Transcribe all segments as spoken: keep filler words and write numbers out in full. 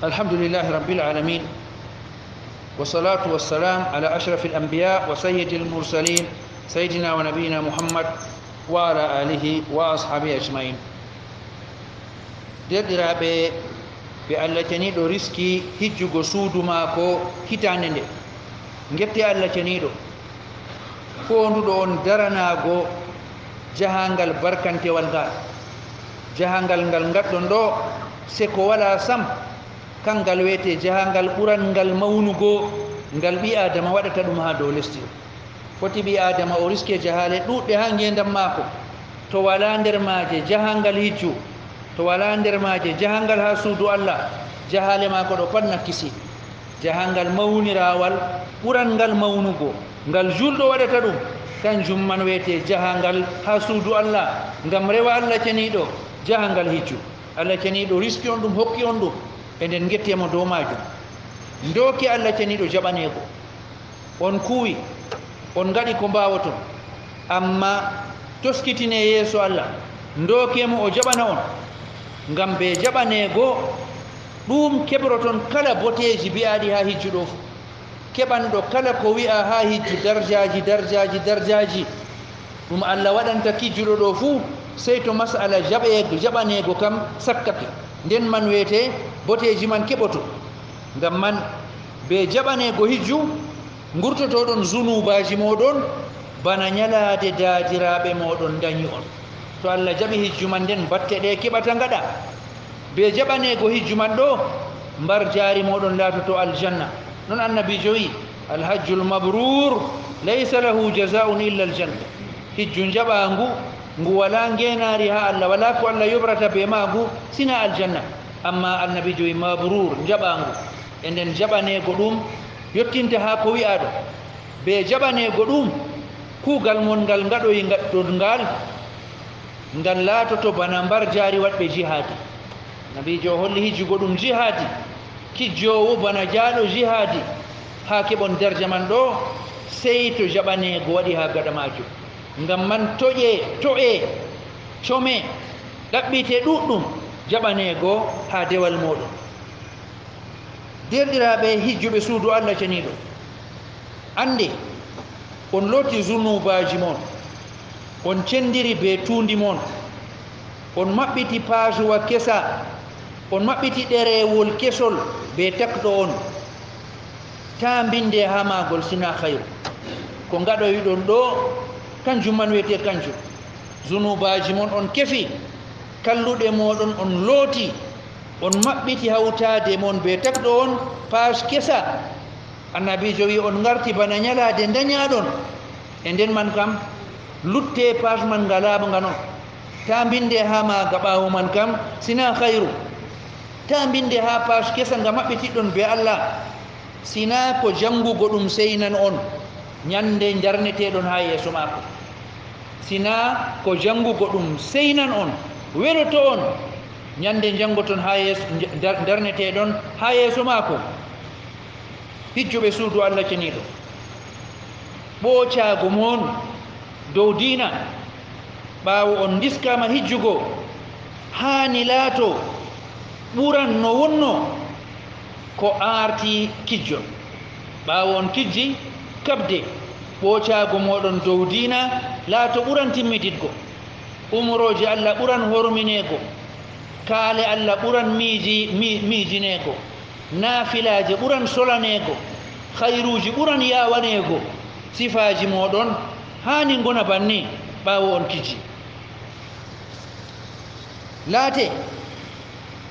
الحمد لله رب العالمين، والصلاة والسلام على أشرف الأنبياء وسيد المرسلين، سيدنا ونبينا محمد وعلى آله وأصحابه أجمعين. Deerɗiraaɓe, ɓe Allah Ceniiɗo riski hijjugo suudu maako hitaande nde, ngette Allah Ceniiɗo, foonduɗo on daranaago jahaangal barkantewal ngal. Jahaangal ngal ngaɗɗon ɗo, se ko walaa sam, kangal we'ete jahaangal ɓuranngal mawnugo ngal ɓii-Aadama waɗata ɗum haa dow lesdi. Foti ɓii-Aadama o riske jahaale ɗuuɗɗe haa ngeendam maako. To walaa nder maaje jahaangal hijju, to walaa nder maaje jahaangal haa suudu Allah, jahaale maako ɗo pat nakkisi. Jahaangal mawniraawal ɓuranngal mawnugo, ngal juulɗo waɗata ɗum, kanjum man we'ete jahaangal haa suudu Allah, ngam rewa Allah Ceniiɗo, jahaangal hijju. Allah Ceniiɗo riski on ɗum, hokki on ɗum, e nden ngette mo dow maajum. Ndooke Allah Ceniiɗo jaɓaneego. On kuuwi, on ngaɗi ko mbaawoton, ammaa toskitine yeeso Allah, ndooke mo o jaɓana on. Ngam bee jaɓaneego ɗum keɓroton kala boteeji bi'aaɗi haa hijju ɗo fuu. Keɓanɗo kala ko wi'a haa hijju darjaaji, darjaaji, darjaaji, ɗum Allah waɗanta kijjuɗo ɗo fuu, sey to mas'ala jaɓe-, jaɓaneego kam sakkake. Nden man we'ete boteeji man keɓoto. Ngam man, bee jaɓaneego hijju, ngurtotoɗon zunuubaaji mooɗon bana nyalaade daadiraaɓe mooɗon ndanyi on. To Allah jaɓi hijju man, nden batte ɗe keɓata ngaɗa. Bee jaɓaneego hijju man ɗo, mbarjaari mooɗon laatoto aljanna. Non Annabiijo wi'i, "Alhajjul mabruur laysa lahu jazaa'un illa aljanna." Hijju njaɓaangu, ngu walaa ngeenaari haa Allah, walaa ko Allah yoɓrata bee maagu, sinaa aljanna. Ammaa Annabiijo wi'i, "Mabruur, njaɓaangu." E nden jaɓaneego ɗum yottinta haa ko wi'aaɗo. Bee jaɓaneego ɗum, kuugal mon ngal ngaɗoyi ngaɗɗon ngal, ngal laatoto bana mbarjaari waɗɓe jihaadi. Nabiijo o holli hijjugo ɗum jihaadi, kijjoowo bana jaaɗo jihaadi, haa keɓon darja man ɗo, sey to jaɓaneego waɗi haa gaɗa maajum. Ngam man toƴe, to'e, come, ɗaɓɓite ɗuuɗɗum jaɓaneego haa dewal mooɗon. Deerɗiraaɓe hijjuɓe suudu Allah Ceniiɗo, annde on looti zunuubaaji mon, on cendiri bee tuundi mon, on maɓɓiti paasuwa kesa, on maɓɓiti ɗereewol kesol bee takɗo on. Taa mbinde haa maagol sinaa hayru. Ko ngaɗoyɗon ɗo, kanjum man wi'ete kanjum. Zunuubaaji mon on kefi, kalluɗe mooɗon on looti, on maɓɓiti hawtaade mon bee takɗo on, paas kesa. Annabiijo wi'i, on ngarti bana nyalaade ndanyaaɗon. E nden man kam, lutte paas man nga laaɓa nga non. Taa mbinde haa maaga ɓaawo man kam, sinaa hayru. Taa mbinde haa paas kesa nga maɓɓitiɗon bee Allah. Sinaa ko janngugo ɗum seynan on nyannde ndarneteeɗon haa yeeso maako. Sinaa ko janngugo ɗum seynan on, weloto on nyannde njanngoton haa yeeso, ndar-, ndarneteeɗon haa yeeso maako. Hijjuɓe suudu Allah Ceniiɗo, ɓoocaago mon dow diina, ɓaawo on ndiskaama hijjugo, haani laato ɓuran no wonno ko aarti kijjon. Ɓaawo on kijji, kaɓde ɓoocaago mooɗon dow diina laato ɓuran timmiditgo. Umrooje Allah ɓuran hormineego, kaale Allah ɓuran miiji-, mi-, miijineego. Naafilaaje ɓuran solaneego, hayruuji ɓuran yaawaneego. Sifaaji mooɗon haani ngona banni ɓaawo on kijji. Laate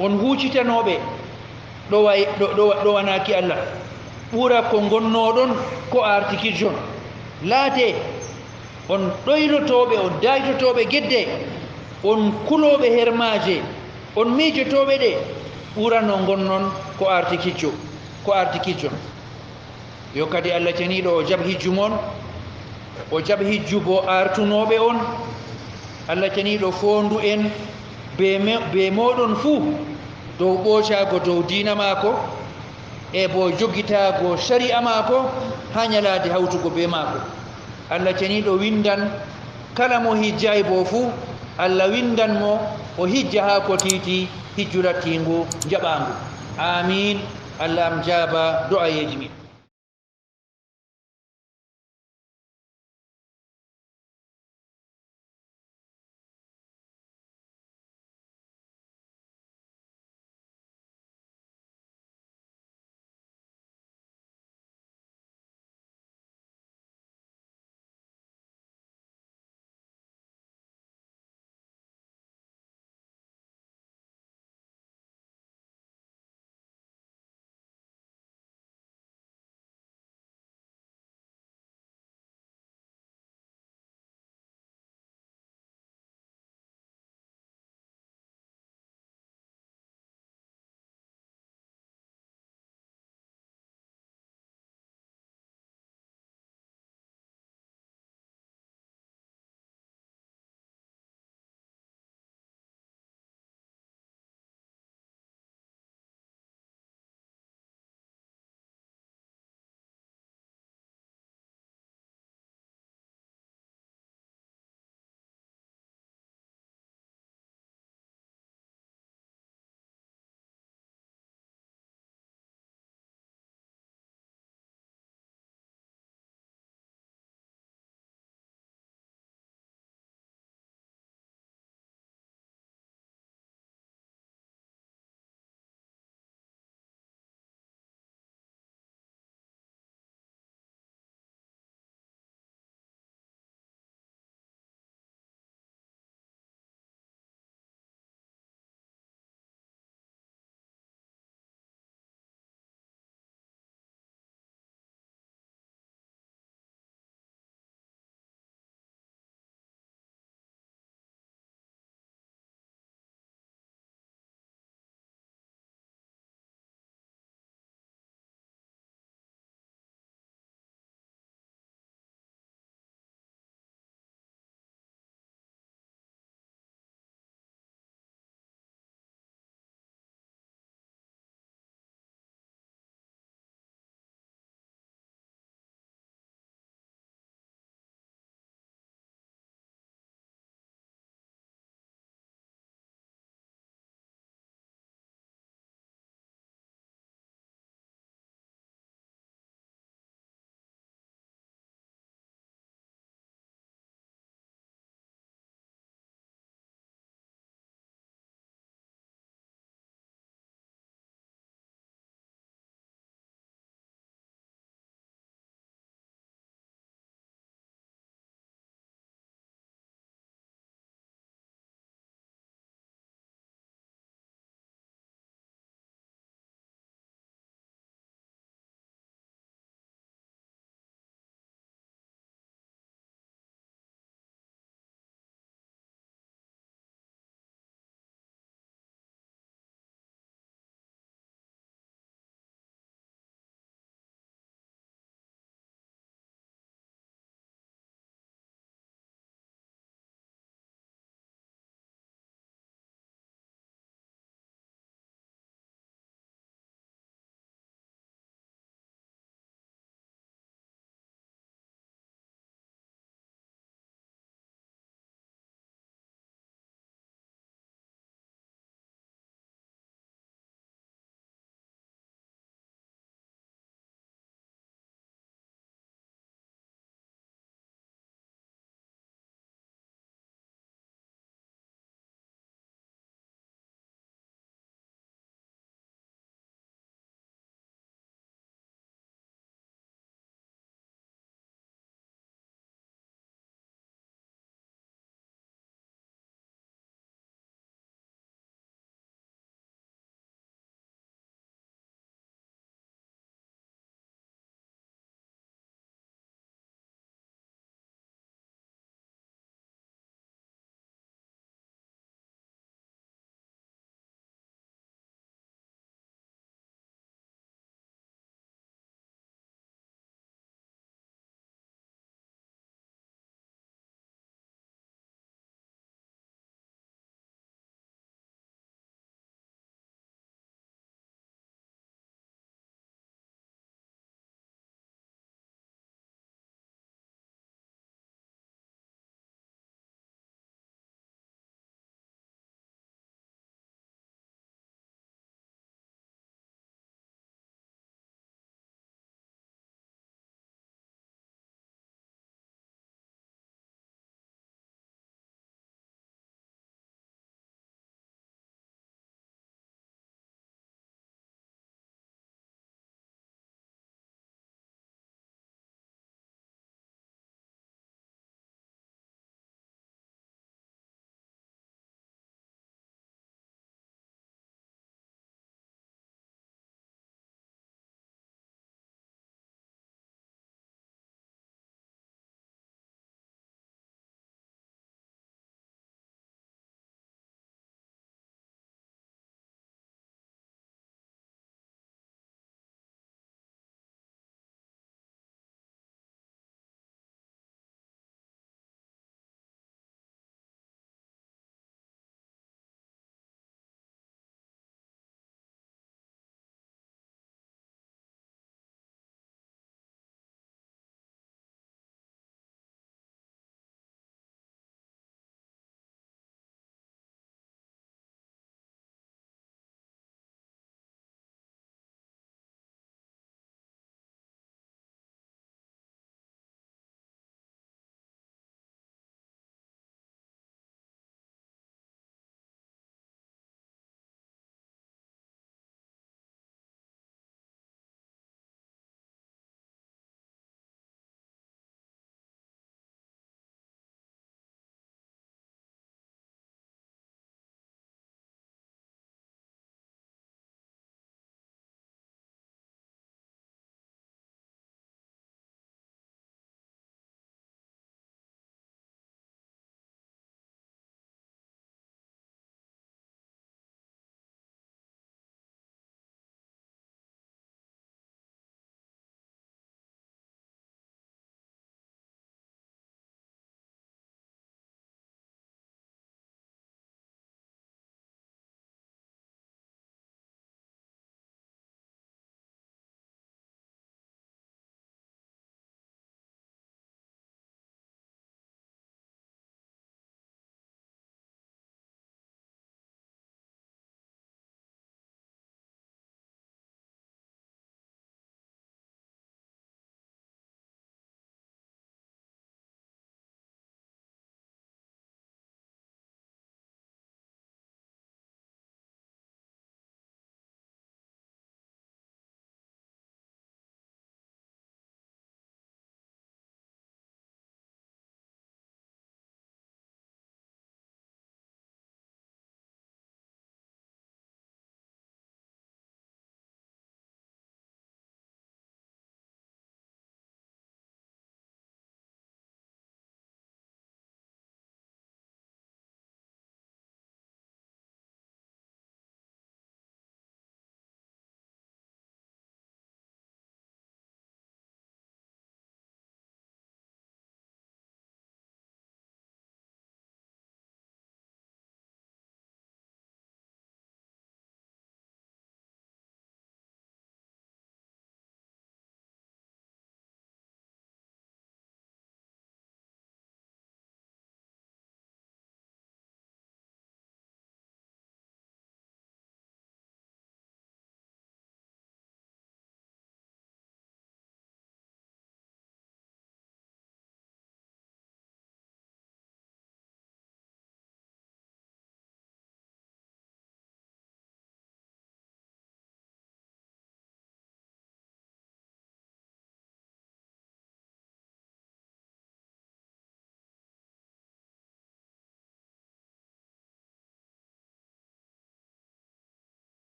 on huucitanooɓe ɗowa-, ɗo-, ɗowa-, ɗowanaaki Allah, ɓura ko ngonnoɗon ko aarti kijjon. Laate on ɗoylotooɓe, on daaytotooɓe gedde, on kulooɓe hermaaje, on miijotooɓe ɗe, ɓura no ngonnon ko aarti kijjo, ko aarti kijjon. Yo kadi Allah Ceniiɗo o jaɓ hijju mon, o jaɓ hijju bo aartunooɓe on. Allah Ceniiɗo foondu en be me-, be mooɗon fuu dow ɓoocaago dow diina maako, e bo jogitaago sari'a maako haa nyalaade hawtugo be maako. Allah Ceniiɗo winndan kala mo hijjaay bo fuu, Allah winndan mo o hijja haa ko tiiti hijju lattiingu njaɓaangu. Amin. Allah am jaaba do'ayeeji min.